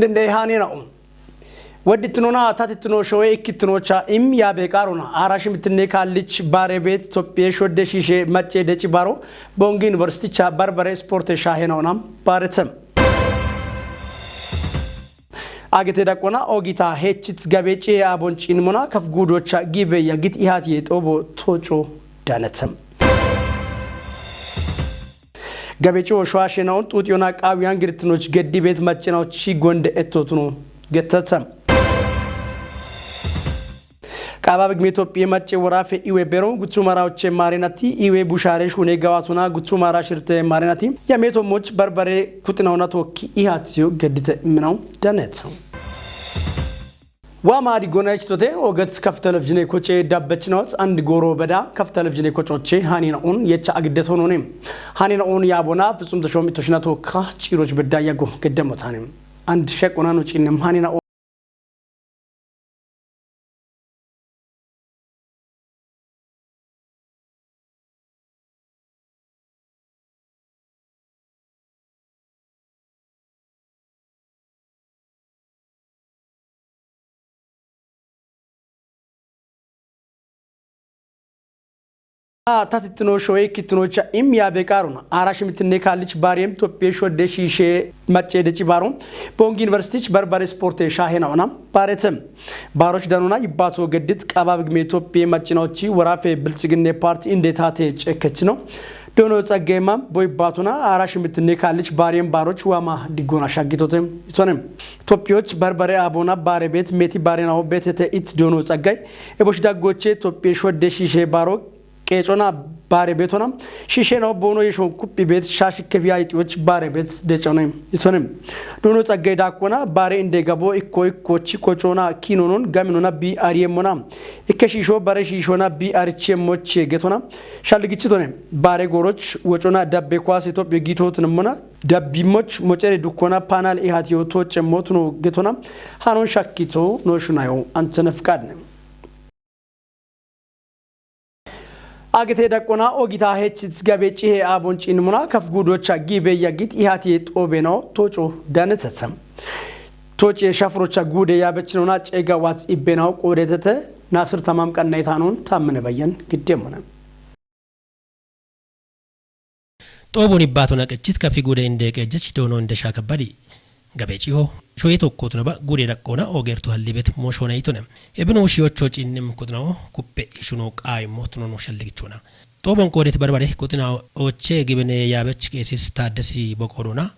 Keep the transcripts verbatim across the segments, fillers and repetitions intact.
Dende hanina un. Waddi tununa tati tuno showe ikki tunocha im ya be qaruna. Ara shimitinne kallich bare bet Topye shodde shishe macce de cibaro Bongi University cha barbare sporte shahena onam baretem. Agete daqona ogita hechit gabe cihe abon cinmona kaf gudocha gibe yagit ihati yetobo toco danetem. Gabe ciho shwashe naun xuxiyona qawiyan giritinoch geddi bet macinaw ci gonde ettotuno getetem. Qaba bigme Topye macce worafe iwe bero gutumara oche marenati iwe bushare shune gawatuna gutumara shirte marenati yameto moch barbare kutinawna tokki ihatiyo geddite minaw danet. Wa madi gona ichtote ogat kaf televizine koche dabbechnot and goro beda kaf televizine kochoche hanina un yecha agdet honone. Hanina un yabona fitsum tashom itoshina tokka ciroch bedda yago geddemotane. And shekona no cinem hanina Tatitino shoye kitinocha im ya be qaruna. Ara shimitinne kallich bariyem Topye shodde shishe macce de cibaro. Bongi University barbare sporte shahena ona baretem. Baroch danuna yibbato geddit qaba bigme Topye macinaochi worafe biltsiginne parti inde tate cekechino. Dono tsaggayma boy batuna ara shimitinne kallich bariyem baroch wama diggona shaggitotem itonem. Topyoch barbare abona bare bet meti barenawo betete it dono tsaggay. Ebosh daggoche Topye shodde shishe baro qecona bare betona. Shishe nawo bono yeshon kuppi bet shashi kefiya itiyoch bare bet decone itonem. Dono tsaggay dakona bare inde gabo ikko ikko chi kochona kinonon gaminona bi ariyemona. Ikke shisho bare shishona bi arichemmoche getona. Shalgichitone bare goroch wocona dabbe kwase Topye gitotunemona. Dabbimoch mocere dukkona panal ihatiyo tochemmotuno getona. Hanon shakkito no shunayo antene fkadne. Agete daqona ogita hechit gabe cihe abon cinmuna kaf gudocha gibe yagit ihati xobeno toco danetesem. Toce shafrocha gude yabechinona cega wat ibenao qodetete. Nasir tamam qannaytanon tammene bayyan giddemona. Xoobun ibbaatona qechit kafi gude inde qejjech doono inde shaakabbadi. Gabe ciho shoye tokkotunaba gude daqqoona oogertu hallibet mooshoona yitone. Ebino shiyocho cinnim kuxinao kuppe ishuno qaayimmo tunono shalligichoona. Xoobon qoodet barbare kuxina ooche gibene yaabech qeesis taaddesi boqoodoona.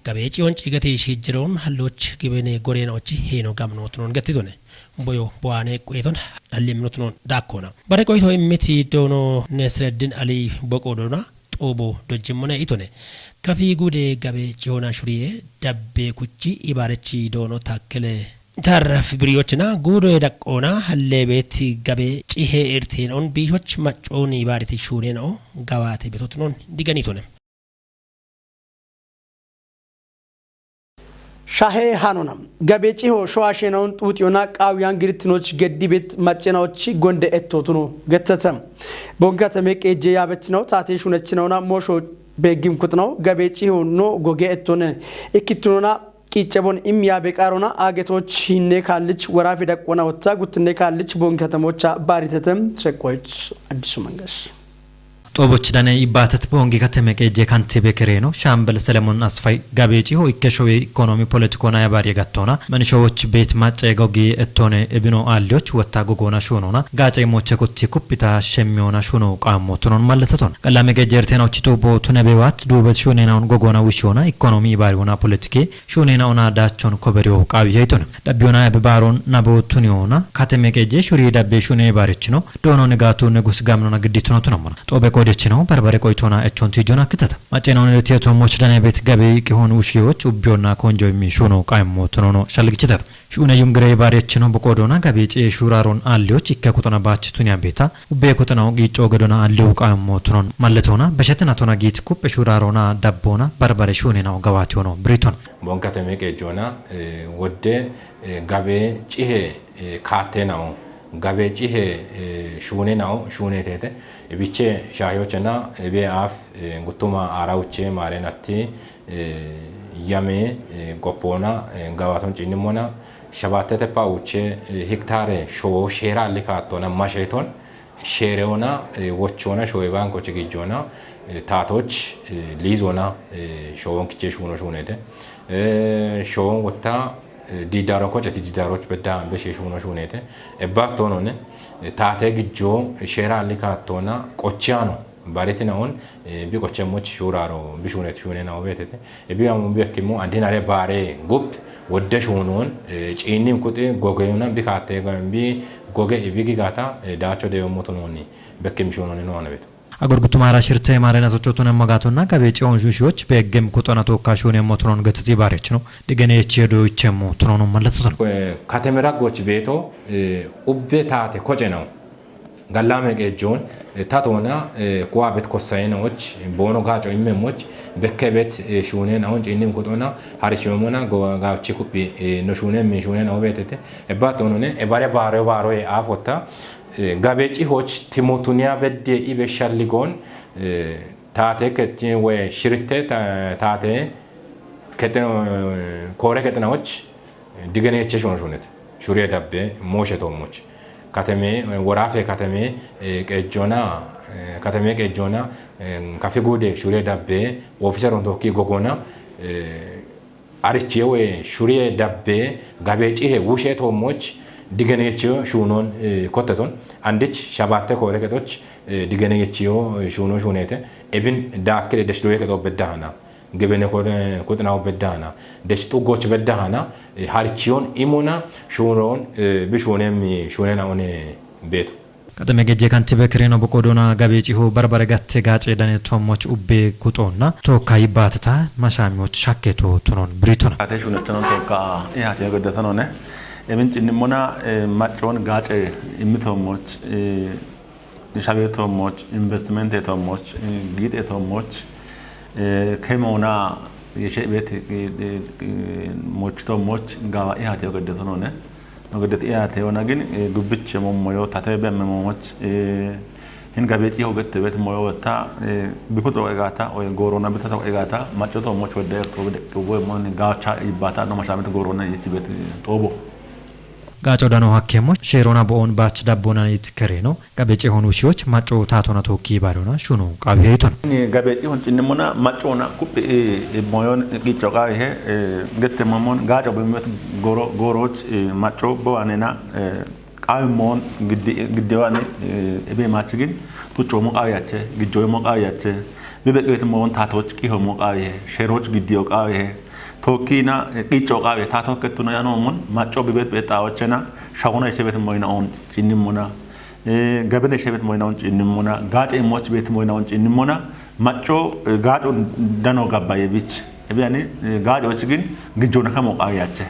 Gabe ciyon ciigati shiijjiroon halloch gibene goreena ochi heeno gamno tunon gattitone. Boyo bowaane quyeton hallimno tunon daakkoona. Bare qoyto immiti doono Nesreddin Ali boqoodoona. Xoobo dojjimmone itone. Kafi gude gabe cihoona shuriye dabbe kuchi ibaarechi doono taakkele. Tarraf biriyochina guudoye daqqoona halleebeeti gabe cihe irteen on biishoch maccooni ibaareti shuuneen o gawaate betotunon diganitone. Shahe hanona. Gabe ciho showa shenaun xuuxiyona qaawiyan girittinoch geddibet macenaoch gonde ettotuno gettete. Bonkateme qeejje yaabechinaw taate shunechinauna moosho beeggim kuxinaw gabe ciho no goge ettone. Ikkittunona qiiccebon im yaabe qaarona aagetoch hinne kaallich worafi daqqona wotta guttinne kaallich bonkatemocha baaritetem sheqqoyich addisu mangash. Xoobochi dane ibbaatet boongi kateme qeejje kantibe kereeno shaambel Selemon Asfay gabe ciho ikke showe ikoonomi poletikoona yabaari gattoona manishowoch beet macce gogi ettoone ebino aalliyoch wotta gogoona shuunoona gaace mooche kutti kuppita shemmiyoona shuuno qaammo tunon malleteton. Qallame qeejje erteenochi tuubo tunebewaat duubet shuuneenaon gogoona wishiyoona ikoonomi ibaariyoona poletike shuuneenaona daachon koberiyo qaawiya itone. Dhabbiyona ebe baaron nabo tuniyoona kateme qeejje shuri dabbe shuune baarechino doono nigaatu nigus gamnona giddituno tunamona. Xoobe qoodechino barbare qoytona echon tijona kitata. Macenoon irtiyo tommoch danebet gabe qihon wushiyoch ubbiyonna konjo immi shuuno qaimmo tunono shalgichitata. Shuune yungire baarechino boqoodona gabe ciye shuuraaron aalliyoch ikke kuxona baach tuniya beeta. Ubbe kuxona giicco gedona aalliyo qaimmo tunon malletona beshetina tona giit kuppe shuuraarona dabboona barbare shuunena gawaatiyono biriton. Bonkateme qeejjoona, eh, wodde, eh, gabe cihe, eh, kaateenao, gabe cihe, eh, shuunenao, shuuneteete, ibiche shaahiyochena, ebe aaf, eh, guttuma aarauche maarenatti, eh, Yame, eh, qophoona, eh, gawaaton ciinnimmona, shabattete pauche, eh, hektaare shoo sheera alli kaattona masheeton, sheereona, eh, wochoona, shoowe baanko chigijjoona, eh, taatoch, eh, liizoona, eh, shoowon kiche shuuno shuunete. Eh, shoowon wotta, eh, diidaaro koche ti diidaaroch bedda be she shuuno shuunete. Ebba tonone, eh, taate gijjo, eh, sheera alli kaattona, qochiyaano, baretina on, eh, bi qoche moch shuuraro, bi shuunet shuunena obetete. Ebi amu bi ekkimo andinare baare gup, wodde shuunon, eh, ciinnim kuxi gogeuna bi kaatte goen bi goge ibi gigata, eh, daacho deyo motononi, bekkim shuunoni no anabet. Agorgutumara shirte marena tochotun emmagatonna gabe ci'on shushiyoch beeggem kuxona tookka shuune motonon getiti baarechino. Digene echiyo do ichemmo tonono mallatotun. Eh, katemera goch beeto, eh, ubbe taate koce no. Gallame qeejjoon, eh, tatoona, eh, kuwa bet kossayena och, boono gaaco imme moch, bekke bet, eh, shuunena on ciinnim kuxona, harichomona go gaachi kuphi, eh, no shuunen mi shuunena obetete. Ebba tonone, ebare baaro baaro e afotta, eh, gabe cihoch timotuniya bedde ibe shalligoon, eh, taate ketin we shirte ta-, taate ketin, eh, koore ketinaoch, digene eche shuuno shuunete. Shuriye dabbe, mooshe toommoch. Kateme, eh, worafe kateme, eh, qeejjoona, eh, kateme qeejjoona, eh, kafi guude shuriye dabbe, ofiseron tookki gogoona, eh, arichiye we shuriye dabbe, gabe cihe wushe toommoch, digene eche shuunon, eh, kotteton, andich shabatte koore ketoch, eh, digene echiyo, eh, shuuno shuunete, ebin daakkide desh doye keto beddahana. Gebene kode kuxinaw beddahana. Desh xuggoch beddahana. Eh, harchiyon imona shuunon, eh, bi shuunen mi shuunena one beeto. Kateme gejje kantibe kirino boqodona gabe ciho barbare gatte gaace dane tommoch ubbe kuxonna tookka yibbatata mashamyoch shakketo tonon biritona. Ate shuunetonon tookka ihate geddetonone. Ebin ciinnimmona, eh, maccoon gaace immi tommoch, eh, shabe tommoch, investment tommoch, eh, giite tommoch, eh, kemona yeshe bet, eh, eh, eh, moch tommoch gawa ihate geddetonone. No gedet ihate ona gin, eh, gubbiche mommoyo, tate be momoch, eh, hin gabe ciho gette bet moyo wetta, eh, bikuto egata, oy gorona bitato egata, macco tommoch wedde erto bede, ubo mon gaacha yibbata, no mashamit gorona yichi bet, eh, tobo. Gaaco dano hakkemo, sheerona bo'on baach dabbona it kereno, gabe cihon ushiyoch, macco taatona tookki baadona, shuno qaabiyeyton. Ni gabe cihon ciinnimmona, maccona kuphi, eh, eh, moyon, eh, qicho qaawihe, eh, gette momon, gaaco bimmet goro, goroch, eh, macco bowanena, eh, qaawi mon giddi, giddewani, eh, ebe machigin, tucco mo qaawiyache, gijjo mo qaawiyache, bibe qeet mon taatoch qiho mo qaawihe, sheroch giddiyo qaawihe, tookkina, eh, qicho qaawihe, taato kettuna yano mon, macco bibet bexawochena, shagona ishebet moyna on ciinnimmona, eh, gabene ishebet moyna on ciinnimmona, gaace moch bet moyna on ciinnimmona, macco, eh, gaaco dano gabbaye bich. Ebiyani, eh, gaaco chigin, gijjona kamo qaawiyache.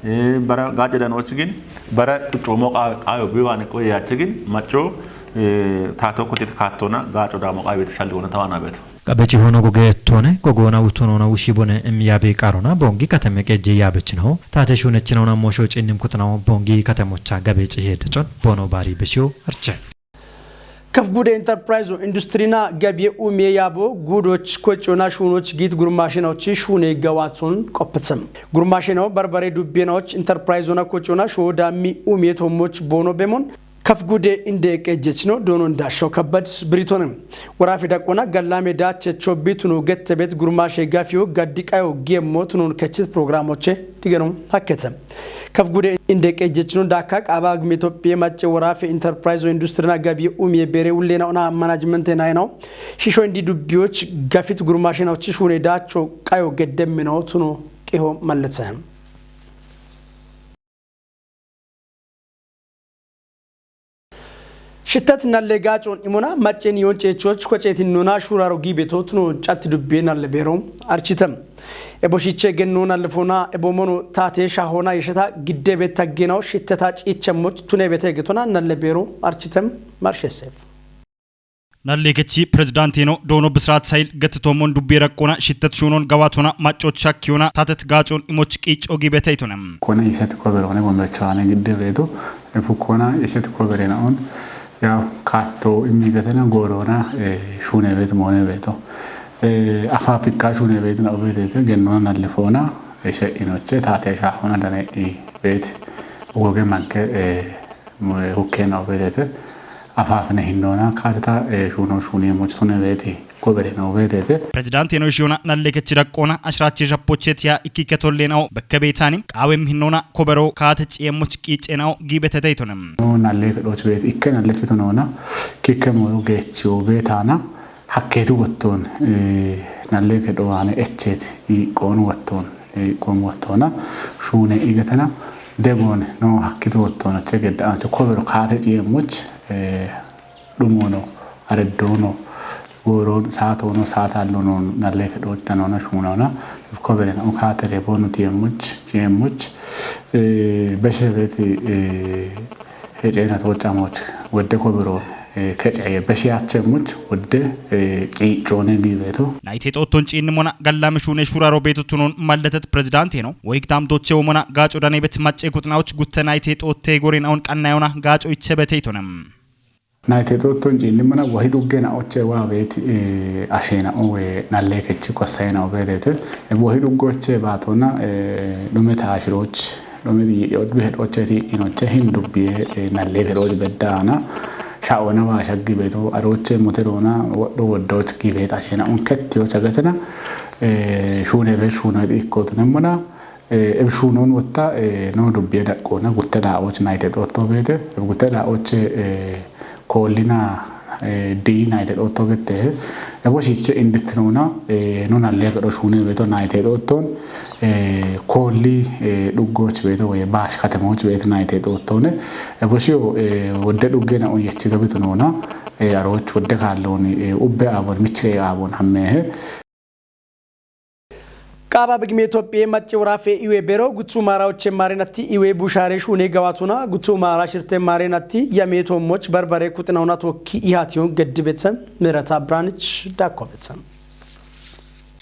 Eh, bara gaace dano chigin, bara tucco mo qaawi, qaawi biwane qoyache gin, macco, eh, taato kotit kaattona, gaaco damo qaawi shalli wona tawana beto. Gabe cihono goge tone, gogona utonona ushibone em yabe qarona, bongi kateme qeejje yabechino, taate shuunechinona mosho ciinnim kuxinawo, bongi katemocha gabe cihe decon, bono baari beshiyo, arche. Kaf gude enterprise industrina gabiye umiye yabo gudoch kochona shunoch git gurmashenoch shune gawaton qopetsem. Gurmasheno barbare dubbenoch enterprise ona kochona sho dammi umiye tomoch bono bemon. Kaf gude inde qejechno donon dasho kabbad biritonem. Warafi daqona gallame dache chobituno gettebet gurmashe gafiyo gaddiqayo giemmo tunon kechit programoche digeno hakkete. Kaf gude inde qejjechino daakka qaaba agme Itophiye macce woraafe enterprise industrina gabi umiye beere ullena ona management na yeno. Shisho indi dubbiyoch gafit gurmashina uchi shune daacho qayo geddemmino tuno qiho malletse. Shittat nalle gaacon imona maccen yon ceechoch kocetin nuna shuraro gibeto tuno catti dubbe nalle beero architem. Ebo shiche genno nalle fona ebo mono tate shahona yeshata giddebe taggeno shittata ciichemoch tunebete getona nalle beero architem marshesef. Nalle kechi presidentino dono Bisrat Sayil gettomon dubbe raqqona shittat shunon gawatona maccoch shakkiyona tatet gaacon imoch qiico gibeteytonem. Kone iset koberone gombechaane gidde beeto. Efukkona iset koberena on ya kaatto immi getena goorona, eh, shune beet moone beeto. Afaa fikkaa shuune beetina obeetete gennona nallifoona ishe inoche taate ashaahona dane i beeti woge magge hukkena obeetete afaafine hinnoona kaateta shuuno shuuneemmochi tune beeti koberena obeetete. Pirezidaanti Enosh Yoona nallekechi daqqoona ashiraachi shappochetiya ikkikke tolleenao bekke beetaani qaawem hinnoona kobero kaate ci'eemmochi qiicceenao giibetete yitone. Nalleeke dhoochi beeti ikke nallechi tonoona kikke moyo geechiyo beetaana Hakkeeti wottoon nalleeke dhowaane echeeti iiqqoon wottoon iiqqoon wottoona shuune igatana degoone noo hakkitu wottoon ache gedda ancho kobero kaate ciyeemmoch dhumoono areddoono gooroon saatoono saataallonoon nalleeke dhoodhanoona shuunoona koberen u kaate reeboono tiyeemmoch ciyeemmoch besebeti Hecena toocamoch wodde kobiro keceye beshiyachemuch wodde qiicoone giibeeto. Nayite xootton ciinnimona gallame shuune shuraro beeto tunon malletet pirezidaanteeno woyik taamtooche womona gaaco danebet macce kuxinawoch gutte nayite xootte gorin awon qannayona gaaco ichebete yitonem. Nayte xootton ciillimmana wahi dhugge naoche waa beeti asheena'o we nallee kechi kossayena obeedeete. Wahi dhuggoche baatona dhume taashirooch dhume yi'yoch bihedhooche tii'inoche hin dubbiye nallee kedhooch beddaana sha'oona waa shaggi beeto arooche moteroona wodho woddoch gibeet asheena'on kettiyoch agatena shuunefe shuunoyet ikkotinemmona Ebshuunoon wotta noo dubbiye daqqoona gutte laa'ooch nayite xootto beete eb gutte laa'ooche koollina dii nayite xootto gettehe ebo shiiche indittinoona noo nallee gedho shuune beeto nayite xoottoon koolli dhuggooch beeto woye baash katemooch beete nayite xoottoone ebo shiyo wodde dhuggena unyechito bitinoona arooch wodde kaallooni ubbe aabon michire aabon hammeehe Qaaba bigime Itophiye macce woraafe iwe bero guttu maara oche maarenatti iwe bushaare shuune gawaatuna guttu maara shirte maarenatti yamee toommoch barbare kuxinauna tookki ihaatiyon geddi betsem Mirata Branich dakko betsem.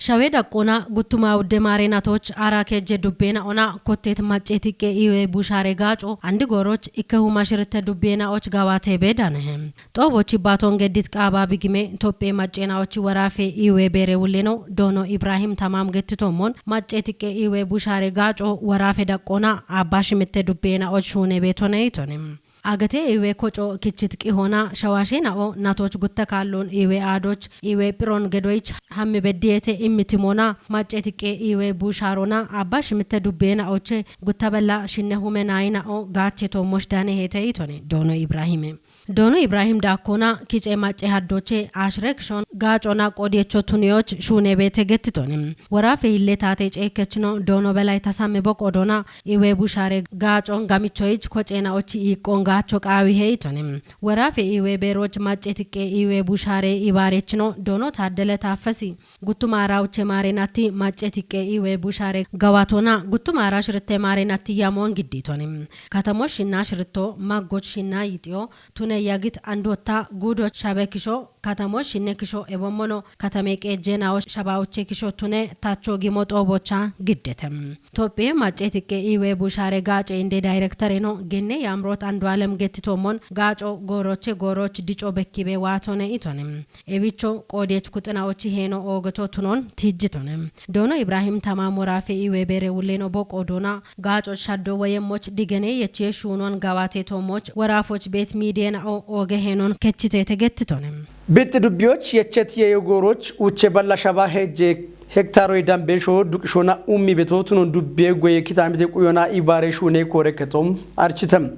Shawe daqqoona guttuma udde maarenatoch ara kejje dubbeena ona kottet macce tiqqe iwe bushaare gaaco andi gooroch ikke huma shirte dubbeena och gawaate beedanehe. Xoobochi baaton geddit qaaba bigime Tophphe macceenaochi woraafe iwe beere wulleno doono Ibrahim Tamam gettitoommon macce tiqqe iwe bushaare gaaco woraafe daqqoona abba shimitte dubbeenaoch shuune beetone yitone. Agate iwe koco kichit qihona shawaashe na'o natoch gutta kaallon iwe aadoch iwe phiron gedoyich hammi beddiyete immitimona macce tiqqe iwe bushaarona abba shimitte dubbeenaoche gutta bella shinne hume naayina'o gaache toommosh daane heete yitone doono Ibrahime. Doono Ibrahim Daakkona kice macce haddoche ashire kishon gaacona qodiyecho tuniyoch shuune beete gettitone. Woraafe hille taate ceekkechino doono belay tasamme boq odona iwe bushaare gaacon gamichoyich koceena ochi iiqqon gaacho qaawi heyitone. Woraafe iwe beeroch macce tiqqe iwe bushaare ibaarechino doono taaddele taaffesi. Guttuma ara uche maarenatti macce tiqqe iwe bushaare gawatona guttuma ara shirte maarenatti yamoon gidditone. Katamo shinna shirto maggoch shinna yixiyo tune yagit andotta guudo shabe kisho katamo shinne kisho ebommono katame qeejjeenawo shabawoche kisho tune tacho gimo xoobocha giddete. Tophiye macce tiqqe iwe bushaare gaace inde dayrektereno genne yamrot andu alem gettitoommon gaaco gooroche gooroch dico bekkibe waatone itone. Ebicho qoodech kuxinawochi heeno oogeto tunon tijjitone. Doono Ibrahim Tamam woraafe iwe beere wulleno boqo doona gaaco shaddo woyemmoch digene yechiye shuunon gawaate toommoch woraafoch beet miidiyena o ooge heenon kechitete gettitone. Bixxi dubbiyoch yechet yeyo gooroch uche balla shaba hejje hektaroy dambe shoo duqishona ummi beto tunon dubbiye goye kitaamite quyona ibaare shuune koore ketom architem.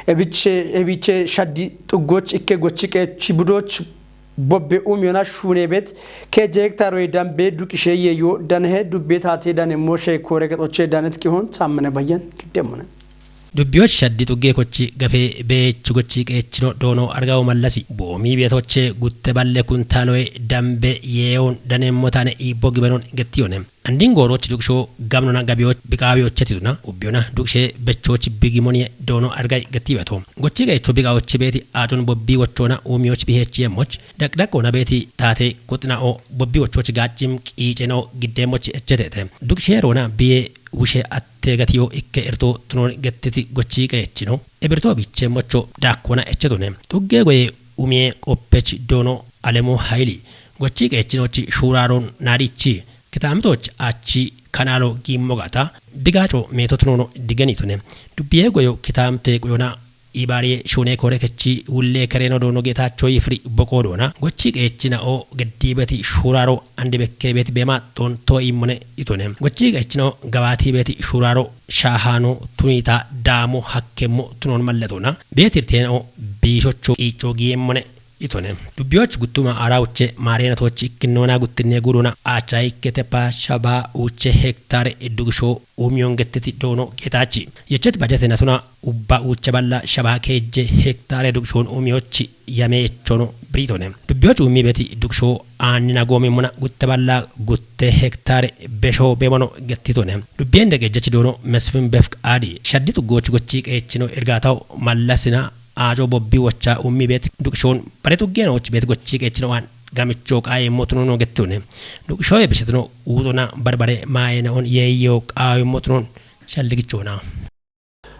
Ebiche ebiche shaddi xuggoch ikke gochi qeechi budoch Bobbe umiyona shuunebet ke jeektaroy danbe duqishe yeyo danhe dubbe taate dane moshe koore kexoche danet qihon taammane bayyan giddemmone. Dubbiyoch shaddi xuggee kochi gafee beechu gochi qeechino doono argawo mallasi boomi beetoche gutte balle kuntaaloye danbe yeewon daneemmo taane iibbo gibenon gettiyone. Andin goorochi duqisho gamnona gabiyoch biqaawiyoche tituna ubbiyona duqishe bechochi bigimoniye doono argay gettibeto. Gochi qeecho biqawochi beeti aacon bobbi wochona uumiyoch biheechi yemmoch Daqdaqoona beeti taate quxina'o bobbi wochochi gaachim qiicena'o giddeemmochi echeteete. Duqisheeroona biye wushe attee gatiyo ikke irto tunon gettiti gochii qeechino. Ebirtoo bicheemmocho daakkoona echetune. Xuggee goye umiye qoppech doono alemo hayili. Gochii qeechinoochi shuuraaroon naadichi kitaamitoch achi kanaalo giimmo gaata digaaco meetotinoono digenitone. Dubbiye goyo kitaamte goyona ibaariye shuune koore kechi wullee kereeno doono geetaacho yifiri boqoo doona gochii qeechina oo geddiibeti shuuraaro andi bekkeebeti beema xontoo immone itone. Gochii qeechinoo gabaatiibeti shuuraaro shaahaano tuniita daamo hakkemmo tunoon mallatona beetirteeno biishocho qiiccoo giimmone itone. Dubbiyoch guttuma aarauche maareenatoch ikkinnoona guttinne guudona aacha ikkete pa shabaa uuche hektaare dugisho umiyon getteti doono geetaachi yechet bajete natuna ubba uuche balla shabaa keejje hektaare dugishoon umiyochi yameechono biriitone. Dubbiyoch ummi beti dugisho aanni nagoomimmona gutte balla gutte hektaare besho bemono gettitone. Dubbiyende qeejjechi doono mesfin befq aadi shaddi xuggooch gochii qeechino irgaataho mallasina aaco bobbi wocha ummi beet duqishoon bare tuggeenoch beet gochii qeechino aan gamicho qaayemmo tunono gettitone. Duqishooye bishetino uuxona barbare maayenaon yeeyyo qaayemmo tunon shalligichoona.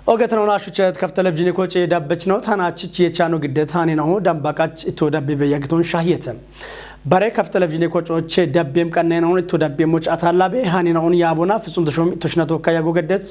Ogetinoon ashuchet kaf televizhini koci dabbechino tanachichi yechano giddet haninahu dambaqach ito dabbe beyagiton shahiyete. Bare kaf televizhini kocoche dabbem qannenahun ito dabbemoch atallabe haninaun yaabona fitsum tushum tushnato kayago geddet.